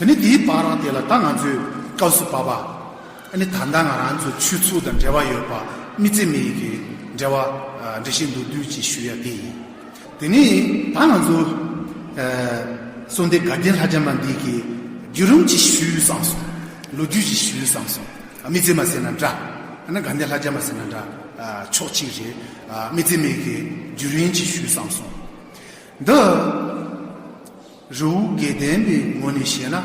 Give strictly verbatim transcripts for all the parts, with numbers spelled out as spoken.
དེ་ནི་དེའི་བར་དེ་ལ་ད་ང་ཚོས་སྐབས་སུ་བབ་པ། ཨ་ནི་ད་ལྟ་ང་རང་ཚོ་ཆོས་ཚོགས་དང་འབྲེལ་བ་ཡོད་པ་དམིགས་བརྩེ་མའི་གི་འབྲེལ་བ་འགྲེལ་བཤད་མདོར་བསྡུས་ཅིག་ཞུ་ཡ་དེ་ཡིན། དེ་ནི་ད་ང་ཚོ་གསོལ་འདེབས་དགའ་ལྡན་ལྷ་བརྒྱ་མ་འདི་གི་བརྒྱུད་རིམ་ཅིག་ཞུས་བསམ་སོང་། ལོ་རྒྱུས་ཅིག་ཞུས་བསམ་སོང་། དམིགས་བརྩེ་མ་ཟེར་ན་འདྲ། ཨ་ནི་དགའ་ལྡན་ལྷ་བརྒྱ་མ་ཟེར་ན་འདྲ། ཕྱོགས་གཅིག་རེད། དམིགས་བརྩེ་མའི་གི་བརྒྱུད་རིམ་ཅིག་ཞུས་བསམ་སོང་། འདི་རི་བོ་དགེ་ལྡན་པའི་ངོས་ནས་བཤད་ན།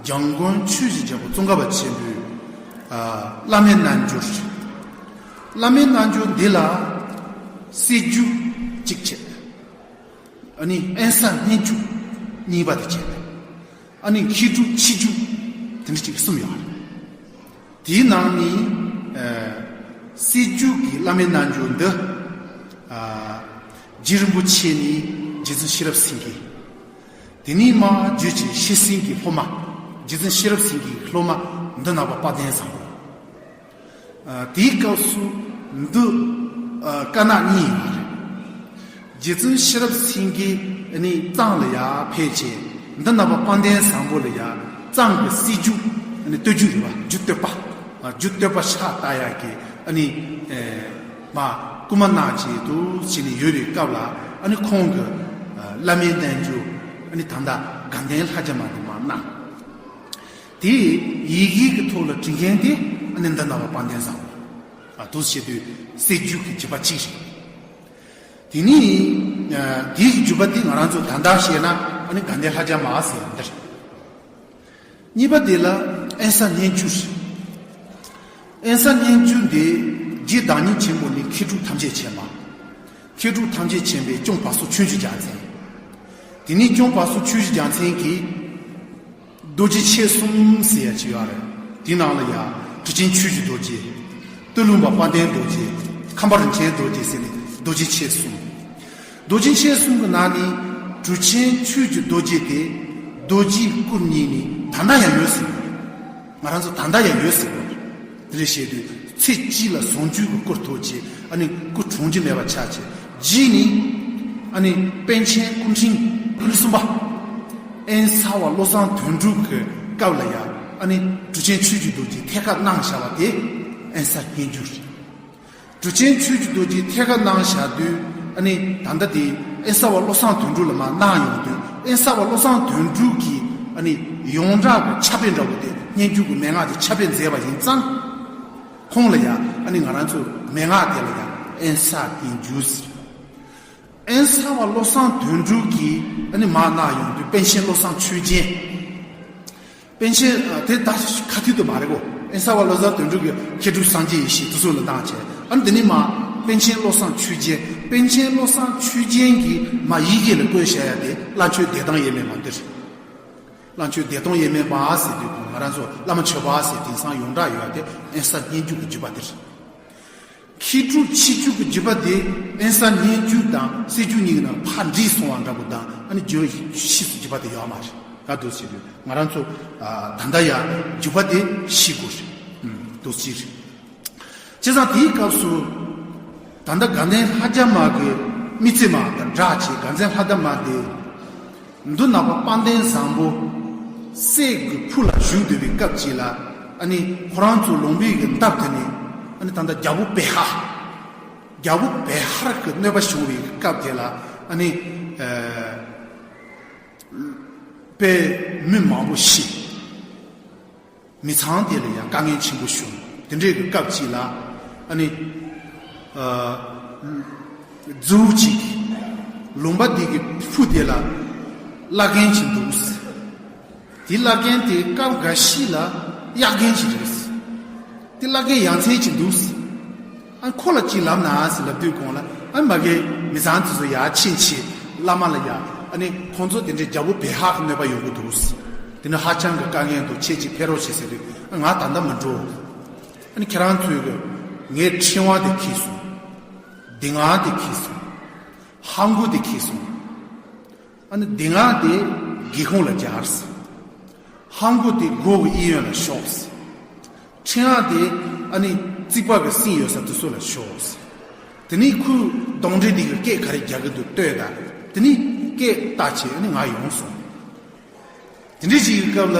འཇམ་མགོན་ཆོས་ཀྱི་རྒྱལ་པོ་ཙོང་ཁ་པ་ཆེན་པོའི་བླ་མའི་རྣལ་འབྱོར། བླ་མའི་རྣལ་འབྱོར་འདི་ལ་སྲིད་རྒྱུད་གཅིག་བྱས། ཨ་ནི་དབེན་ས་སྙན་རྒྱུད་གཉིས་པ་དེ་བྱས། ཨ་ནི་མཁས་གྲུབ་ཕྱི་རྒྱུད་དེ་འདྲ་གཅིག་གསུམ་ཡོད་རེད། དེའི་ནང་ནས་སྲིད་རྒྱུད་ཀྱི་བླ་མའི་རྣལ་འབྱོར་འདི། རྗེ་རིན་པོ་ཆེ་ནས་རྗེ་བཙུན་ཤེས་རབ་སེང་གེ། དེ་ནས་མར་རྗེ་ཆེ་ཤེར་སེང་གེའི་སློབ་མ། རྗེ་བཙུན་ཤེས་རབ་སེང་གེའི་སློབ་མ་མདོ་ནག་པ་དཔལ་ལྡན་བཟང་པོ། དེའི་སྐབས་སུ་འདི་དཀར་ནག་གཉིས་ཡོད་རེད། རྗེ་བཙུན་ཤེས་རབ་སེང་གེ་ནི་གཙང་ལ་ཡར་ཕེབས་བྱས། མདོ་ནག་པ་དཔལ་ལྡན་བཟང་པོ་ལ་ཡར་གཙང་གི་སྲིད་རྒྱུད་ནི་བསྟོད་རྒྱུད་རེད་པ། རྒྱུད་བསྟོད་པ། རྒྱུད་བསྟོད་པ་ཕྱག་བཏབ་ཡག་གི་ཨ་ནི་མ་བསྐུལ་མ་གནང་བྱས་འདུག་བྱས་ནས་ཡོད་པའི་སྐབས་ལ། ཨ་ནི་ཁོང་གི་བླ་མའི་རྣལ་འབྱོར་ཨ་ནི་ད་ལྟ་དགའ་ལྡན་ལྷ་བརྒྱ་མ་དེ་མར་གནང་། དེ་ཡི་གེ་གི་ཐོག་ལ་བྲིས་མཁན་དེ་ཨ་ནི་མདོ་ནག་པ་དཔལ་ལྡན་བཟང་པོ། ཨ་འདུག་བྱེད་དུས་སྲིད་རྒྱུད་ཀྱི་བརྒྱུད་པ་གཅིག་རེད། དེ་ནས་དེའི་བརྒྱུད་པ་དེ་ང་རང་ཚོ་ད་ལྟ་བཤད་ན་ཨ་ནི་དགའ་ལྡན་ལྷ་བརྒྱ་མ་ཟེར་ཡ་འདི་རེད། གཉིས་པ་དེ་ལ་དབེན་ས་སྙན་རྒྱུད་རེད། དབེན་ས་སྙན་རྒྱུད་འདི་རྗེ་བདག་ཉིད་ཆེན་པོ་ནས་མཁས་གྲུབ་ཐམས་ཅད་མཁྱེན་པ། མཁས་གྲུབ་ཐམས་ཅད་མཁྱེན་པའི་སྐྱོང་བར་གསུམ་ཆོས་ཀྱི་རྒྱལ་མཚན། དེ་ནས་སྐྱོང་བར་གསུམ་ཆོས་ཀྱི་རྒྱལ་མཚན་གྱིས། རྡོ་རྗེ་མཆེད་གསུམ་ཟེར་ཡ་ཅིག་ཡོད་རེད། དེའི་ནང་ལ་ཡ་གྲུབ་ཆེན་ཆོས་ཀྱི་རྡོ་རྗེ། སྟོད་ལུང་པ་དཔལ་ལྡན་རྡོ་རྗེ། ཁམས་པ་རིན་ཆེན་རྡོ་རྗེ་ཟེར་ནས་རྡོ་རྗེ་མཆེད་གསུམ། རྡོ་རྗེ་མཆེད་གསུམ་གྱི་ནང་ནས་གྲུབ་ཆེན་ཆོས་ཀྱི་རྡོ་རྗེ་དེ་རྡོ་རྗེའི་སྐུ་བརྙེས་ནས་ད་ལྟ་ཡང་ཡོད་ཟེར། ང་རང་ཚོ་ད་ལྟ་ཡང་ཡོད་ཟེར་བ། དེ་འདྲ་བཤད་དུས་ཚེ་གཅིག་ལ་ཟུང་འཇུག་གི་སྐུར་ཐོབ་བྱས། ཨ་ནི་སྐུ་གྲོངས་ཀྱི་མེད་པ་ཆགས་བྱས། རྗེས་ནས་ཨ་ནི་པཎ་ཆེན་སྐུ་ཕྲེང་ཉེར་གསུམ་པ་དབེན་ས་པ་བློ་བཟང་དོན་གྲུབ་ཀྱི་སྐབས་ལ་ཡང་ཨ་ནི་གྲུབ་ཆེན་ཆོས་ཀྱི་རྡོ་རྗེ་ཐད་ཀར་གནང་བཞག་པ་དེ་དབེན་ས་སྙན་རྒྱུད་རེད། གྲུབ་ཆེན་ཆོས་ཀྱི་རྡོ་རྗེ་ཐད་ཀར་གནང་བཞག་དུས། ཨ་ནི་ད་ལྟ་དེ་དབེན་ས་པ་བློ་བཟང་དོན་གྲུབ་ལ་མར་གནང་ཡོང་དུས། དབེན་ས་པ་བློ་བཟང་དོན་གྲུབ་ཀྱིས་ཨ་ནི་ཡོངས་གྲགས་ཀྱི་ཕྱག་དཔེ་འདྲ་བོ་དེ་སྙན་རྒྱུད་ཀྱི་མན་ངག་དེ་ཕྱག་དཔེ་མཛད་པ་ཡིན་ཙང་། ཁོང་ལ་ཡང་ཨ་ནི་ང་རང་ཚོ་མན་ངག་དེ་ལ་ཡང་དབེན་ས་སྙན་རྒྱུད་ཟེར། དབེན་ས་པ་བློ་བཟང་དོན་གྲུབ་ཀྱིས་ཨ་ནི་མར་གནང་ཡོང་དུས་པཎ་ཆེན་བློ་བཟང་ཆོས་རྒྱན། པཎ་ཆེན་ཨ་དེ་ད་ཁ་ཐུག་ཏུ་མ་རེད་གོ། དབེན་ས་པ་བློ་བཟང་དོན་གྲུབ་ཀྱི་མཁས་གྲུབ་སངས་རྒྱས་ཡེ་ཤེས་དེ་ཚོ་ལ་གནང་བྱས། ཨ་ནི་དེ་ནས་མར་པཎ་ཆེན་བློ་བཟང་ཆོས་རྒྱན། པཎ་ཆེན་བློ་བཟང་ཆོས་རྒྱན་གྱིས་མར་ཡི་གེ་ལ་བཀོད་བཞག་ཡ་དེ་བླ་མཆོད་བདེ་སྟོང་དབྱེར་མེད་མ་འདི་རེད། བླ་མཆོད་བདེ་སྟོང་དབྱེར་མེད་མ་ཟེར་དུས་ང་རང་ཚོ་བླ་མ་མཆོད་པ་ཟེར་དེང་སང་ཡོངས་གྲགས་ཡོད་ཡ་དེ་དབེན་ས་སྙན་རྒྱུད་ཀྱི་བརྒྱུད་པ་དེ་རེད། མཁས་གྲུབ་ཕྱི་རྒྱུད་ཀྱི་བརྒྱུད་པ་དེ་དབེན་ས་སྙན་རྒྱུད་དང་སྲིད་རྒྱུད་གཉིས་ཀྱི་ནང་ཕར་འདྲེས་སོང་བ་འདྲ་པོ་དང་། ཨ་ནི་རྒྱུད་ཕྱིས་སུ་བརྒྱུད་པ་དེ་ཡོད་མ་རེད། ག་འདུག་ཟེར་དུས་ང་རང་ཚོ་ཨ་ད་ལྟ་ཡང་བརྒྱུད་པ་དེ་ཤེས་དགོས་རེད། ཨུམ་འདུག་ཅི་རེད། བྱས་ཙང་དེའི་སྐབས་སུ་ད་ལྟ་དགའ་ལྡན་ལྷ་བརྒྱ་མ་གི་དམིགས་བརྩེ་མ་དང་སྦྲགས་བྱས། དགའ་ལྡན་ལྷ་བརྒྱ་མ་དེ་མདོ་ནག་པ་དཔལ་ལྡན་བཟང་པོ་སྲས་ཀྱི་ཕུག་ལ་བཞུགས་སྡོད་པའི་སྐབས་ཅིག་ལ། ཨ་ནི་ཁོ་རང་ཚོ་ལུང་པའི་གི་འདབས་དེ་ནས་ཨ་ནི་ད་ལྟ་རྒྱལ་པོ་བེ་ཧ། རྒྱལ་པོ་བེ་ཧར་གྱི་གནོད་པ་བྱུང་བའི་སྐབས་དེ་ལ། ཨ་ནི་ཨ་དཔེ་མི་མང་པོ་ཤི། མི་ཚང་དེ་ལ་ཡང་དཀའ་ངལ་ཆེན་པོ་བྱུང་། དེ་འདྲའི་གི་སྐབས་ཅིག་ལ་ཨ་ནི་ཨ་རྫི་བོ་ཅིག་ལུང་པ་དེ་གི་ཕུ་དེ་ལ་བླ་རྒན་ཅིག་འདུག། དེ་བླ་རྒན་དེ་སྐབས་འགའ་ཤས་ལ་གཡག་རྒན་ཅིག་རེད། དེ་བླ་རྒན་ཡ་མཚན་ཅིག་འདུག། ཨ་ཁོ་ལ་ཅིག་ལབ་ན་ཟེར་ལབ་དུས་གོང་ལ། ཨ་མ་གི་མི་ཚང་དེ་ཚོ་ཡར་ཕྱིན་ཆད་བླ་མ་ལ་ཡ། ཨ་ནི་ཁོང་ཚོ་དེ་འདྲའི་རྒྱལ་པོ་བེ་ཧག་གནོད་པ་ཡོང་གི་འདུག། དེ་ནི་ཧ་ཅང་གི་དཀའ་ངལ་འདུག། ཁྱེད་ཅིག་ཕེབས་རོགས་བྱེད་ཟེར་དུས། ཨ་ང་ད་ལྟ་མི་འགྲོ། ཨ་ནི་ཁྱེད་རང་ཚོས་གི་ངའི་ཕྲེང་བ་དེ་འཁྱེར་སོང་། གདེང་ཁ་དེ་འཁྱེར་སོང་། ཧ་མགོ་དེ་འཁྱེར་སོང་། ཨ་ནི་གདེང་ཁ་དེ་སྒེའུ་ཁུང་ལ་སྦྱར། ཧ་མགོ་དེ་སྒོ་གི་གཡས་གཡོན་ལ་ཤོག། ཕྲེང་བ་དེ་ཨ་ནི་རྩིག་པ་གི་སྲིན་ཡོད་ས་དེ་ཚོ་ལ་ཤོག། དེ་ནས་ཁོས་གདོན་འདྲེ་དེ་གི་སྐད་ག་རེ་རྒྱག་གི་འདུག་ལྟོས་དང་། དེ་ནས་སྐད་བཏགས་བྱས་ཨ་ནི་ང་ཡོང་སོང་། དེ་འདྲའི་ཞིག་གི་སྐབས་ལ།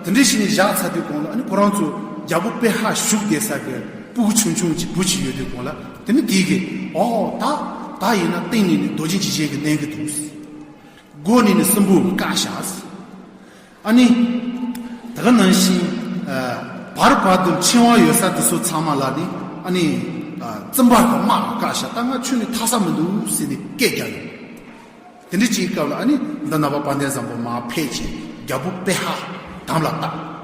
དེ་འདྲའི་ཞིག་ནས་བཞག་ཚར་དུས་གོང་ལ། ཨ་ནི་ཁོ་རང་ཚོ་རྒྱལ་པོ་པེ་ཧ་བཞུགས་བསྡད་ས་གི་སྤུ་གུ་ཆུང་ཆུང་གཅིག་བུ་གཅིག་ཡོད་དུས་གོང་ལ། དེ་ནི་དེ་གིས་ཨོ་ད་ད་ཡིན་ན་སྟེང་ནས་ནི་རྡོ་རྗེ་འཇིགས་བྱེད་ཀྱིས་མནན་གྱི་འདུག། མགོ་ནས་ནི་སྲིན་པོ་བཀག་བཞག། ཨ་ནི་ད་ག་ནང་བཞིན་བར་བར་དུ་འཆིང་བ་ཡོད་ས་དེ་ཚོ་ཚང་མ་ལ་ནི། ཨ་ནི་བཙུན་པ་གི་དམག་གིས་བཀག་བཞག། ད་ང་ཁྱོན་ནས་ཐར་ས་མི་འདུག་ཟེར་ནས་སྐད་རྒྱག་ཡོང་། དེ་འདྲ་ཅིག་སྐབས་ལ། ཨ་ནི་མདའ་ནག་པ་དཔལ་ལྡན་བཟང་པོ་མར་ཕེབས་བྱས་རྒྱལ་པོ་པེ་ཧ་དམ་ལ་བཏགས།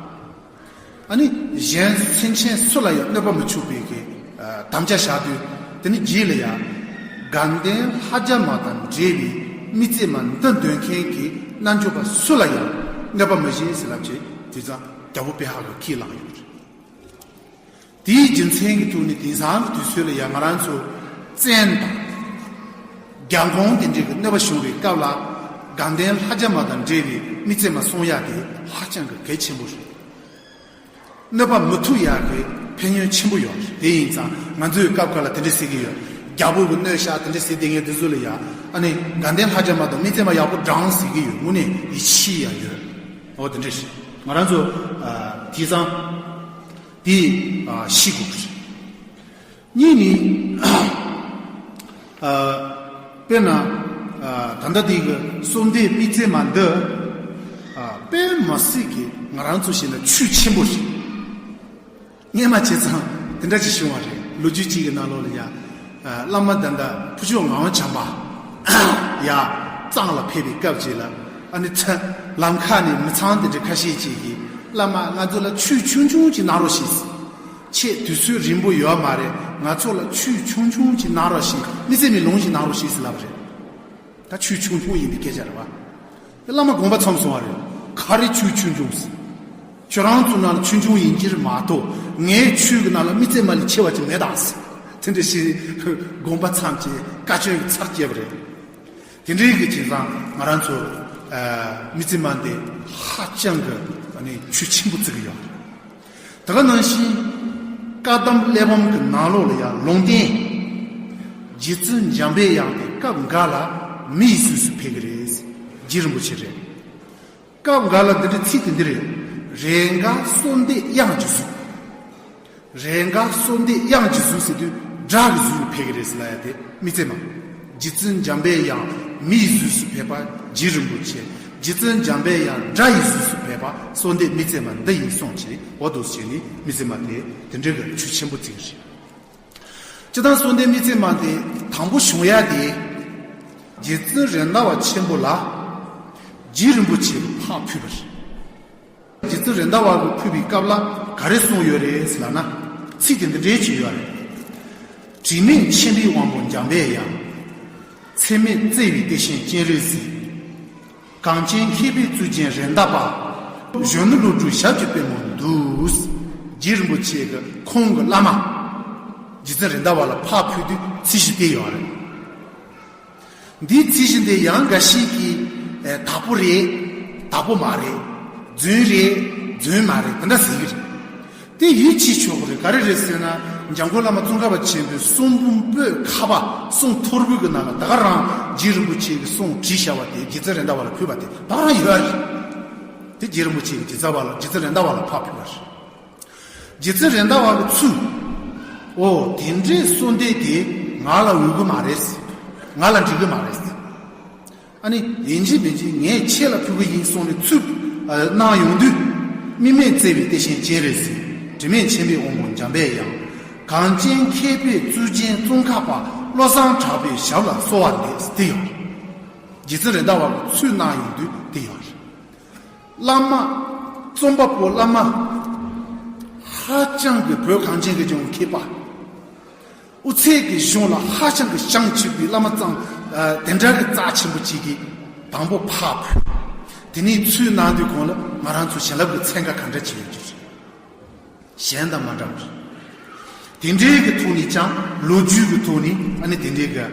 ཨ་ནི་གཞན་སེམས་ཅན་སུ་ལ་ཡང་གནོད་པ་མི་བྱུང་བའི་གི་དམ་བཅའ་བཞག་དུས། དེ་ནི་རྗེས་ལ་ཡང་དགའ་ལྡན་ལྷ་རྒྱ་མ་དང་འབྲེལ་བའི་མི་བརྩེ་མ་འདི་འདོན་མཁན་གྱི་རྣལ་འབྱོར་པ་སུ་ལ་ཡང་གནོད་པ་མི་བྱེད་ཟེར་ལབ་བྱས། དེ་ཙང་རྒྱལ་པོ་པེ་ཧ་གིས་ཁས་བླངས་ཡོད་རེད། དེའི་རྒྱུ་མཚན་གྱི་ཐོག་ནས་དེང་སང་གི་དུས་ཚོད་ལ་ཡང་ང་རང་ཚོ་བཙན་དང་རྒྱལ་འགོང་དེ་འདྲའི་གི་གནོད་པ་བྱུང་བའི་སྐབས་ལ། དགའ་ལྡན་ལྷ་རྒྱ་མ་དང་འབྲེལ་བའི་མི་བརྩེ་མ་སྲུང་ཡ་དེ་ཧ་ཅང་གི་གལ་ཆེན་པོ་རེད། གནོད་པ་མི་ཐུབ་ཡ་གི་ཕན་ཡོན་ཆེན་པོ་ཡོད་རེད། དེ་ཡིན་ཙང་ང་ཚོའི་སྐབས་འགའ་ལ་དེ་འདྲ་ཟེར་གྱི་ཡོད། རྒྱལ་པོ་གིས་གནོད་ཤག་དེ་འདྲ་ཟེར་བསྡད་མཁན་དེ་ཚོ་ལ་ཡ། ཨ་ནི་དགའ་ལྡན་ལྷ་རྒྱ་མ་དང་མི་བརྩེ་མ་ཡག་པོ་བགྲངས་ཟེར་གྱི་ཡོད། དངོས་གནས་ཡིད་ཆེས་ཡ་ཡོད། འོ་དེ་འདྲ་ཞིག་ང་རང་ཚོ་དེང་སང་དེ་ཤེས་དགོས་ཀྱི་རེད། གཉིས་ནི། དཔེར་ན་ད་ལྟ་དེ་གི་གསོལ་འདེབས་མི་བརྩེ་མ་འདི་དཔེ་མི་སྲིད་ཀྱི་ང་རང་ཚོ་བྱས་ན་ཆོས་ཆེན་པོ་རེད། སྔོན་མ་བྱས་ཙང་དེ་འདྲ་ཅིག་བྱུང་བ་རེད། ལོ་རྒྱུས་གཅིག་གི་ནང་ལོགས་ལ་ཡ། བླ་མ་ད་ལྟ་ཕུར་ལྕོག་ངག་དབང་བྱམས་པ་ཡ་གཙང་ལ་ཕེབས་པའི་སྐབས་ཅིག་ལ། ཨ་ནི་ཚ་ལམ་ཁ་ནས་མི་ཚང་དེ་འདྲ་ཁ་ཤས་ཅིག་གིས། བླ་མ་ང་ཚོ་ལ་ཆོས་ཆུང་ཆུང་ཅིག་གནང་རོགས་བྱེད། ཁྱེད་དུས་ཚོད་རིང་པོ་ཡོད་མ་རེད། ང་ཚོ་ལ་ཆོས་ཆུང་ཆུང་ཅིག་གནང་རོགས་བྱེད། མི་བརྩེ་མའི་ལུང་ཞིག་གནང་རོགས་བྱེད་ཟེར་ལབ་པ་རེད། ད་ཆོས་ཆུང་ཆུང་ཡིན་པའི་སྐད་ཆ་རེད་བ། དེ་བླ་མ་དགོངས་པ་ཚོམ་སོང་བ་རེད། ག་རེ་ཆོས་ཆུང་ཆུང་ཟེར། ཁྱོད་རང་ཚོ་ནང་ལ་ཆུང་ཆུང་ཡིན་གྱི་རེད་མ་གཏོགས། ངའི་ཆོས་ཀྱི་ནང་ལ་མི་བརྩེ་མ་ལས་ཆེ་བ་ཅིག་མེད་ད་ཟེར། དེ་འདྲ་ཞིག་དགོངས་པ་ཚོམ་བྱས་བཀའ་བཀྱོན་གྱི་ཚར་བཅད་པ་རེད། དེ་འདྲའི་གི་བྱས་ཙང་ང་རང་ཚོ་མི་བརྩེ་མ་འདི་ཧ་ཅང་གི་ཨ་ནི་ཆོས་ཆེན་པོ་བརྩི་གི་ཡོད། དེ་ག་ནང་བཞིན་བཀའ་གདམས་གླེགས་བམ་གྱི་ནང་ལོགས་ལ་ཡང་ལུང་བསྟན། རྗེ་བཙུན་འཇམ་པའི་དབྱངས་དེ་སྐབས་འགའ་ལ་མིའི་གཟུགས་སུ་ཕེབས་ཀྱི་རེད། རྗེ་རིན་པོ་ཆེ་རེད། སྐབས་འགའ་ལ་འདི་འདྲའི་ཚིག་དེ་འདི་རེད། རེས་འགའ་གསོལ་འདེབས་དབྱངས་ཀྱི་གཟུགས། རེས་འགའ་གསོལ་འདེབས་དབྱངས་ཀྱི་གཟུགས་ཟེར་དུས་སྒྲ་གི་གཟུགས་ལ་ཕེབས་ཀྱི་རེད་ཟེར་ལབ་ཡ་དེ་མི་བརྩེ་མ། རྗེ་བཙུན་འཇམ་པའི་དབྱངས་མིའི་གཟུགས་སུ་ཕེབས་པ་རྗེ་རིན་པོ་ཆེ། རྗེ་བཙུན་འཇམ་པའི་དབྱངས་སྒྲ་ཡི་གཟུགས་སུ་ཕེབས་པ་གསོལ་འདེབས་མི་བརྩེ་མ་འདི་ཡིན་གསུངས་བྱས། འོ་འདུག་བྱས་ནས་མི་བརྩེ་མ་དེ་དེ་འདྲའི་གི་ཆོས་ཆེན་པོ་བརྩི་གི་རེད། སྤྱིར་བཏང་གསོལ་འདེབས་མི་བརྩེ་མ་དེ་དང་པོ་བྱུང་ཡ་དེ། རྗེ་བཙུན་རེད་མདའ་བ་ཆེན་པོ་ལ་རྗེ་རིན་པོ་ཆེ་གིས་ཕར་ཕུལ་བ་རེད། རྗེ་བཙུན་རེད་མདའ་བ་གིས་ཕུལ་བའི་སྐབས་ལ་ག་རེ་གསུངས་ཡོད་རེད་ཟེར་ལབ་ན། ཚིག་དེ་འདི་འདྲའི་ཅིག་ཡོད་རེད། དྲི་མེད་མཁྱེན་པའི་དབང་པོ་འཇམ་པའི་དབྱངས། ཚད་མེད་བརྩེ་བའི་གཏེར་ཆེན་སྤྱན་རས་གཟིགས། གངས་ཅན་མཁས་པའི་གཙུག་རྒྱན་རེད་མདའ་བ། གཞོན་ནུ་བློ་གྲོས་ཞབས་ཀྱི་པད་མོ་འདུག། རྗེ་རིན་པོ་ཆེ་གིས་ཁོང་གི་བླ་མ་རྗེ་བཙུན་རེད་མདའ་བ་ལ་ཕར་ཕུལ་དུས་ཚིག་བཞི་དེ་ཡོད་རེད། འདིའི་ཚིག་བཞི་འདི་ཡང་འགའ་ཞིག་གིས་ཨེ་དག་པོ་རེད། དག་པོ་མ་རེད། རྫུན་རེད། རྫུན་མ་རེད། དེ་འདྲ་ཟེར་གྱི་རེད། དེ་ཡིད་ཆེས་ཆོག་གི་རེད། ག་རེ་རེད་ཟེར་ན། འཇམ་མགོན་བླ་མ་ཙོང་ཁ་པ་ཆེན་པོའི་གསུང་འབུམ་པོད་ཁ་པ་གསུང་ཐོར་བུ་གི་ནང་ལ་ད་ག་རང་རྗེ་རིན་པོ་ཆེ་གིས་གསུང་བྲིས་བཞག་པ་དེ་རྗེ་བཙུན་རེད་མདའ་བ་ལ་ཕུལ་བ་དེ་ད་ག་རང་ཡོད་རེད། དེ་རྗེ་རིན་པོ་ཆེ་གིས་རྗེ་བཙུན་བ་ལ་རྗེ་བཙུན་རེད་མདའ་བ་ལ་ཕར་ཕུལ་བ་རེད། རྗེ་བཙུན་རེད་མདའ་བ་གིས་ཚུར། ཨོ་དེ་འདྲའི་གསོལ་འདེབས་དེ་ང་ལ་འོས་ཀྱི་མ་རེད། ང་ལ་འགྲིག་གི་མ་རེད། ཨ་ནི་ཡིན་གཅིག་མིན་གཅིག་ངས་ཁྱེད་ལ་ཕུལ་གི་ཡིན་གསུངས་ནས་ཚུར་གནང་ཡོང་དུས། དམིགས་མེད་བརྩེ་བའི་གཏེར་ཆེན་སྤྱན་རས་གཟིགས། དྲི་མེད་མཁྱེན་པའི་དབང་པོ་འཇམ་པའི་དབྱངས། གངས་ཅན་མཁས་པའི་གཙུག་རྒྱན་ཙོང་ཁ་པ་བློ་བཟང་གྲགས་པའི་ཞབས་ལ་གསོལ་བ་འདེབས་ཟེར་དེ་ཡོད་རེད། རྗེ་བཙུན་རེད་མདའ་བ་གིས་ཚུར་གནང་ཡོང་དུས་དེ་ཡོད་རེད། བླ་མ། རྩོམ་པ་པོ་བླ་མ། ཧ་ཅང་གི་བོད་གངས་ཅན་གྱི་ལྗོངས་མཁས་པ། དབུ་ཚད་ཀྱི་གཞུང་ལ་ཧ་ཅང་གི་བྱང་ཆུབ་པའི་བླ་མ་ཙང་། ཨ། དེ་འདྲ་གི་རྩ་ཆེན་པོ་ཅིག་གིས་དང་པོ་ཕར་ཕུལ། དེ་ནས་ཚུར་གནང་དུས་གོང་ལ་ང་རང་ཚོ་བྱིན་རླབས་ཀྱི་ཚན་ཁ་ག་འདྲ་ཅིག་ཡོད་རྒྱུ་རེད། གཞན་དང་མ་འདྲ་བ་རེད། དེ་འདྲའི་གི་ཐོག་ནས་ཀྱང་ལོ་རྒྱུས་ཀྱི་ཐོག་ནས་ཨ་ནི་དེ་འདྲའི་གི།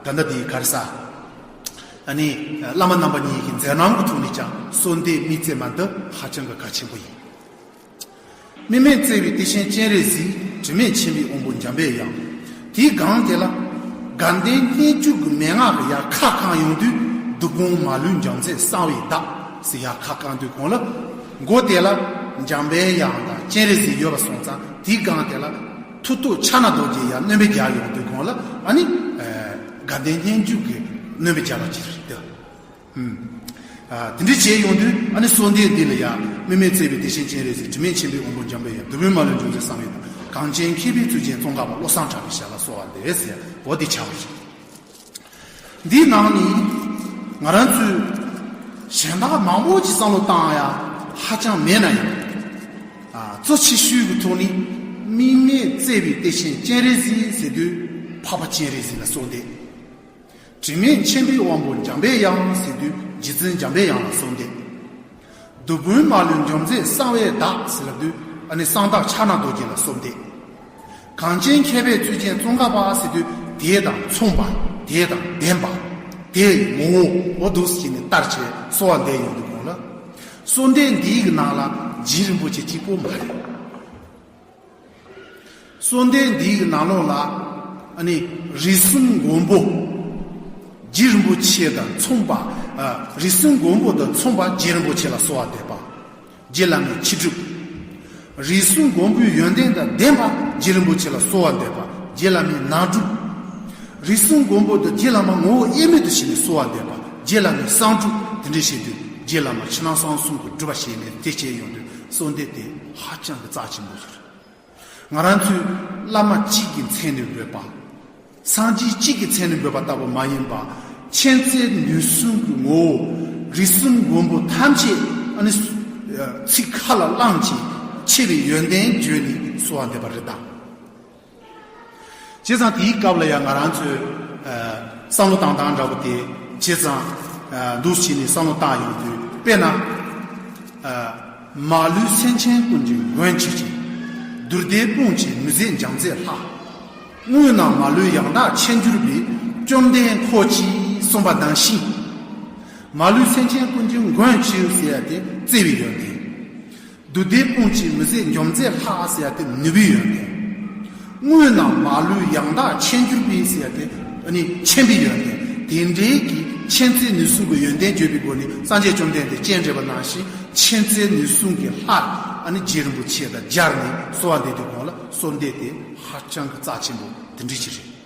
ཨ། ད་ལྟ་དེའི་ག་རེ་ཟ། ཨ་ནི་བླ་མ་རྣམ་པ་གཉིས་ཀྱི་མཛད་རྣམ་གྱི་ཐོག་ནས་ཀྱང་གསོལ་འདེབས་དམིགས་བརྩེ་མ་འདི་ཧ་ཅང་གི་གལ་ཆེན་པོ་ཡིན། དམིགས་མེད་བརྩེ་བའི་གཏེར་ཆེན་སྤྱན་རས་གཟིགས། དྲི་མེད་མཁྱེན་པའི་དབང་པོ་འཇམ་པའི་དབྱངས། དེའི་སྒང་དེ་ལ་དགའ་ལྡན་སྙན་བརྒྱུད་ཀྱི་མན་ངག་གི་ཡར་ཁ་བསྐངས་ཡོང་དུས། བདུད་དཔུང་མ་ལུས་འཇོམས་མཛད་གསང་བའི་བདག། ཟེར་ཡ་ཁ་བསྐང་དུས་གོང་ལ། མགོ་དེ་ལ་འཇམ་པའི་དབྱངས་དང་སྤྱན་རས་གཟིགས་ཡོད་པ་སོང་ཙང་དེའི་སྒང་དེ་ལ་མཐུ་སྟོབས་ཕྱག་ན་རྡོ་རྗེ་ཡ་སྣོན་པ་རྒྱག་ཡོང་དུས་གོང་ལ་ཨ་ནི། དགའ་ལྡན་སྙན་བརྒྱུད་ཀྱི་སྣོན་པ་རྒྱག་པ་ཅིག་རེད་དེ། ཨ་དེ་འདྲ་བྱས་ཡོང་དུས་ཨ་ནི་གསོལ་འདེབས་འདི་ལ་ཡ། དམིགས་མེད་བརྩེ་བའི་བདེ་ཆེན་སྤྱན་རས་གཟིགས། དྲི་མེད་མཁྱེན་པའི་དབང་པོ་འཇམ་པའི་དབྱངས། བདུད་དཔུང་མ་ལུས་འཇོམས་མཛད་གསང་བའི་བདག། གངས་ཅན་མཁས་པའི་གཙུག་རྒྱན་ཙོང་ཁ་པ། བློ་བཟང་གྲགས་པའི་ཞལ་ལ་གསོལ་བ་འདེབས་ཟེར་བ་འདི་ཆགས་པ་རེད། འདིའི་ནང་ནས་ང་རང་ཚོས་གཞན་དག་མང་པོ་ཅིག་བསམ་བློ་བཏང་ཡ་ཧ་ཅང་མེད་ན་ཡང་། ཨ་གཙོ་ཆེ་ཤོས་ཀྱི་ཐོག་ནས་དམིགས་མེད་བརྩེ་བའི་བདེ་ཆེན་སྤྱན་རས་གཟིགས་ཟེར་དུས་འཕགས་པ་སྤྱན་རས་གཟིགས་ལ་གསོལ་འདེབས། དྲི་མེད་མཁྱེན་པའི་དབང་པོ་འཇམ་པའི་དབྱངས་ཟེར་དུས་རྗེ་བཙུན་འཇམ་པའི་དབྱངས་ལ་གསོལ་འདེབས། བདུད་དཔུང་མ་ལུས་འཇོམས་མཛད་གསང་བའི་བདག་ཟེར་ལབ་དུས་ཨ་ནི་གསང་བདག་ཕྱག་ན་རྡོ་རྗེ་ལ་གསོལ་འདེབས། གངས་ཅན་མཁས་པའི་གཙུག་རྒྱན་ཙོང་ཁ་པ་ཟེར་དུས་དེ་དང་མཚུངས་པ། དེ་དང་ལྡན་པ། དེ་ཡི་ངོ་བོ་འོ་འདུག་ཟེར་ནས་བསྟར་བྱས་གསོལ་བ་འདེབས་ཡོང་དུས་གོང་ལ། གསོལ་འདེབས་འདིའི་ནང་ལ་རྗེ་རིན་པོ་ཆེ་གཅིག་པོ་མ་རེད། གསོལ་འདེབས་འདིའི་ནང་ལོགས་ལ་ཨ་ནི་རིགས་གསུམ་མགོན་པོ། རྗེ་རིན་པོ་ཆེ་དང་མཚུངས་པ། ཨ་རིགས་གསུམ་མགོན་པོ་དང་མཚུངས་པ་རྗེ་རིན་པོ་ཆེ་ལ་གསོལ་བ་འདེབས་པ། རྗེ་བླ་མའི་ཁྱི་སྒྲུབ། རིགས་གསུམ་མགོན་པོའི་ཡོན་ཏན་དང་ལྡན་པ་རྗེ་རིན་པོ་ཆེ་ལ་གསོལ་བ་འདེབས་པ། རྗེ་བླ་མའི་ནང་སྒྲུབ། རིགས་གསུམ་མགོན་པོ་དང་རྗེ་བླ་མ་ངོ་བོ་དབྱེར་མེད་དུ་ཞིག་ནས་གསོལ་བ་འདེབས་པ། རྗེ་བླ་མའི་གསང་སྒྲུབ། དེ་འདྲ་བྱེད་དུས་རྗེ་བླ་མ་ཕྱི་ནང་གསང་གསུམ་གྱི་སྒྲུབ་པ་བྱས་ནས་དེ་བྱས་ཡོང་དུས་གསོལ་འདེབས་དེ་ཧ་ཅང་གི་རྩ་ཆེན་པོ་ཞིག་རེད། ང་རང་ཚོས་བླ་མ་གཅིག་གི་མཚན་ནས་འབོད་པ། སངས་རྒྱས་གཅིག་གི་མཚན་ནས་འབོད་པ་ལྟ་བུ་མ་ཡིན་པ། མཁྱེན་བརྩེ་ནུས་གསུམ་གྱི་ངོ་བོ། རིགས་གསུམ་མགོན་པོ་ཐམས་ཅད་ཨ་ནི་ཚིག་ཁ་ལ་བླངས་ཀྱིས་ཆེ་བའི་ཡོན་ཏན་བརྗོད་ནས་གསོལ་བ་འདེབས་པ་རེད་ད། བྱས་ཙང་དེའི་སྐབས་ལ་ཡང་ང་རང་ཚོས་ཨ་བསམ་བློ་བཏང་སྟངས་འདྲ་པོ་དེ་བྱས་ཙང་ཨ་འདུག་བྱས་ནས་བསམ་བློ་བཏང་ཡོང་དུས་དཔེར་ན། ཨ་མ་ལུས་སེམས་ཅན་ཀུན་གྱི་མགོན་བྱེད་ཅིང་། བདུད་སྡེ་དཔུང་གི་མི་བཟད་འཇོམས་མཛད་ལྷ། དངོས་རྣམས་མ་ལུས་ཡང་དག་མཁྱེན་གྱུར་པའི། བཅོམ་ལྡན་འཁོར་བཅས་གསུངས་པ་ནང་བཞིན། མ་ལུས་སེམས་ཅན་ཀུན་གྱི་མགོན་བྱེད་ཟེར་ཡ་དེ་བརྩེ་བའི་ཡོན་ཏན། བདུད་སྡེ་དཔུང་གི་མི་བཟད་འཇོམས་མཛད་ལྷ་ཟེར་ཡ་དེ་ནུས་པའི་ཡོན་ཏན། དངོས་རྣམས་མ་ལུས་ཡང་དག་མཁྱེན་གྱུར་པའི་ཟེར་ཡ་དེ་ཨ་ནི་མཁྱེན་པའི་ཡོན་ཏན། དེ་འདྲའི་གི་མཁྱེན་བརྩེ་ནུས་གསུམ་གྱི་ཡོན་ཏན་བརྗོད་པའི་སྒོ་ནས་སངས་རྒྱས་བཅོམ་ལྡན་འདས་སྤྱན་འདྲེན་པ་ནང་བཞིན་མཁྱེན་བརྩེ་ནུས་གསུམ་གྱི་ལྷ་ཨ་ནི་རྗེ་རིན་པོ་ཆེ་དང་སྦྱར་ནས་གསོལ་བ་འདེབས་དུས་གོང་ལ་གསོལ་འདེབས་དེ་ཧ་ཅང་གི་རྩ་ཆེན་པོ་དེ་འདྲ་ཅིག་རེད།